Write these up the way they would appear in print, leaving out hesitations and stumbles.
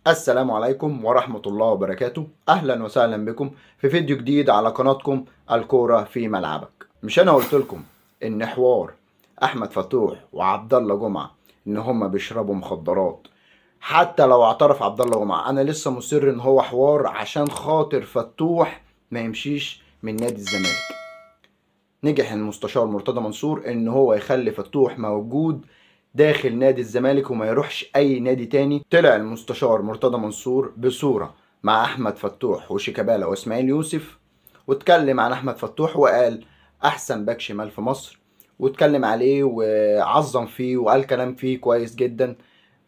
السلام عليكم ورحمة الله وبركاته. أهلا وسهلا بكم في فيديو جديد على قناتكم الكورة في ملعبك. مش أنا قلت لكم إن حوار أحمد فتوح وعبد الله جمعة إن هما بيشربوا مخدرات، حتى لو اعترف عبد الله جمعة أنا لسه مصر إن هو حوار عشان خاطر فتوح ما يمشيش من نادي الزمالك. نجح المستشار مرتضى منصور إن هو يخلي فتوح موجود داخل نادي الزمالك وما يروحش اي نادي تاني. طلع المستشار مرتضى منصور بصورة مع احمد فتوح وشيكابالا واسماعيل يوسف، واتكلم عن احمد فتوح وقال احسن باك شمال في مصر، واتكلم عليه وعظم فيه وقال كلام فيه كويس جدا.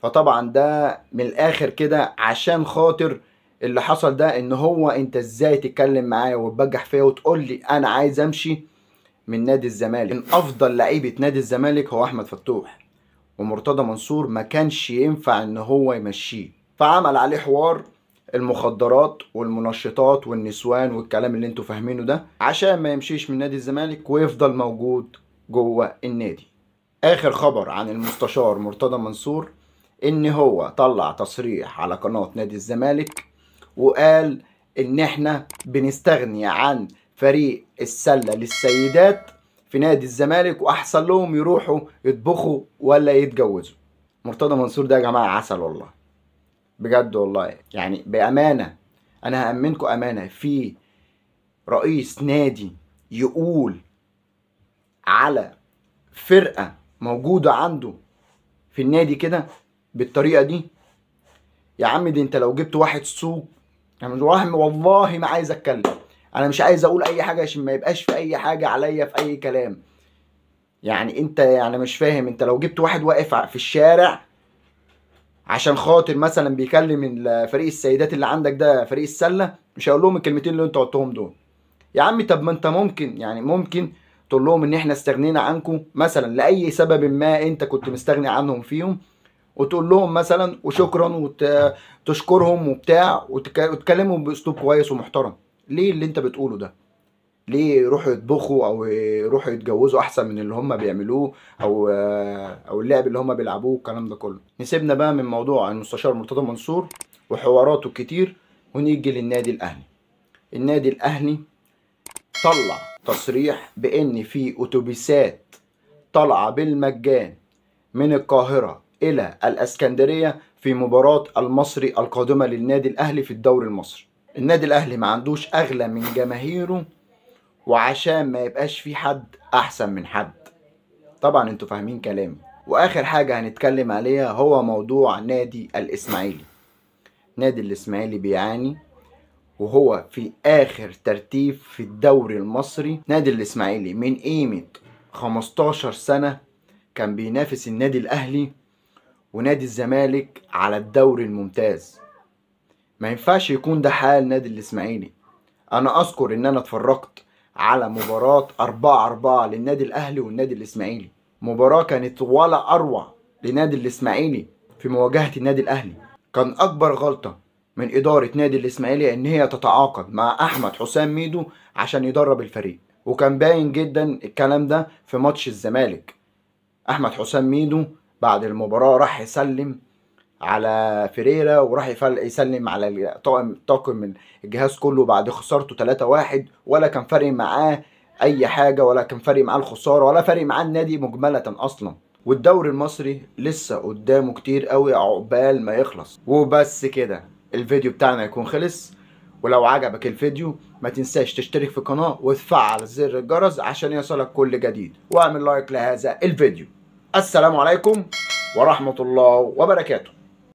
فطبعا ده من الاخر كده عشان خاطر اللي حصل ده، ان هو انت ازاي تتكلم معايا وتبجح فيا وتقول لي انا عايز امشي من نادي الزمالك. من افضل لعيبة نادي الزمالك هو احمد فتوح، ومرتضى منصور ما كانش ينفع ان هو يمشيه، فعمل عليه حوار المخدرات والمنشطات والنسوان والكلام اللي انتوا فاهمينه ده عشان ما يمشيش من نادي الزمالك ويفضل موجود جوه النادي. اخر خبر عن المستشار مرتضى منصور ان هو طلع تصريح على قناة نادي الزمالك وقال ان احنا بنستغني عن فريق السلة للسيدات في نادي الزمالك واحسن لهم يروحوا يطبخوا ولا يتجوزوا. مرتضى منصور ده يا جماعة عسل والله، بجد والله، يعني بامانه انا هامنكم امانه، في رئيس نادي يقول على فرقه موجودة عنده في النادي كده بالطريقة دي؟ يا عم دي انت لو جبت واحد سوق، يعني والله ما عايز اتكلم، انا مش عايز اقول اي حاجة عشان ما يبقاش في اي حاجة عليا في اي كلام. يعني انت يعني مش فاهم، انت لو جبت واحد واقف في الشارع عشان خاطر مثلا بيكلم فريق السيدات اللي عندك ده فريق السلة، مش هقول لهم الكلمتين اللي انت قلتهم دول. يا عم طب ما انت ممكن، يعني ممكن تقول لهم ان احنا استغنينا عنكم مثلا لاي سبب ما انت كنت مستغني عنهم فيهم، وتقول لهم مثلا وشكرا وتشكرهم وبتاع وتكلمهم باسلوب كويس ومحترم. ليه اللي انت بتقوله ده؟ ليه يروحوا يطبخوا او يروحوا يتجوزوا احسن من اللي هم بيعملوه او اللعب اللي هم بيلعبوه والكلام ده كله؟ نسيبنا بقى من موضوع المستشار مرتضى منصور وحواراته الكتير ونيجي للنادي الاهلي. النادي الاهلي طلع تصريح بان في اتوبيسات طالعه بالمجان من القاهرة الى الاسكندرية في مباراة المصري القادمة للنادي الاهلي في الدوري المصري. النادي الاهلي ما عندوش اغلى من جماهيره، وعشان ما يبقاش في حد احسن من حد. طبعا انتوا فاهمين كلامي. واخر حاجة هنتكلم عليها هو موضوع نادي الاسماعيلي. نادي الاسماعيلي بيعاني وهو في اخر ترتيب في الدوري المصري. نادي الاسماعيلي من قيمة 15 سنة كان بينافس النادي الاهلي ونادي الزمالك على الدوري الممتاز. ما ينفعش يكون ده حال نادي الاسماعيلي. انا اذكر ان انا اتفرجت على مباراة 4-4 للنادي الاهلي والنادي الاسماعيلي، مباراة كانت ولا اروع لنادي الاسماعيلي في مواجهة النادي الاهلي. كان اكبر غلطة من ادارة نادي الاسماعيلي ان هي تتعاقد مع احمد حسام ميدو عشان يدرب الفريق، وكان باين جدا الكلام ده في ماتش الزمالك. احمد حسام ميدو بعد المباراة راح يسلم على فيريرا وراح يسلم على طاقم الجهاز كله بعد خسارته 3-1، ولا كان فارق معاه اي حاجة، ولا كان فارق معاه الخسارة، ولا فارق معاه النادي مجمله اصلا. والدوري المصري لسه قدامه كتير قوي عقبال ما يخلص. وبس كده الفيديو بتاعنا يكون خلص، ولو عجبك الفيديو ما تنساش تشترك في القناة وتفعل زر الجرس عشان يصلك كل جديد، واعمل لايك لهذا الفيديو. السلام عليكم ورحمة الله وبركاته.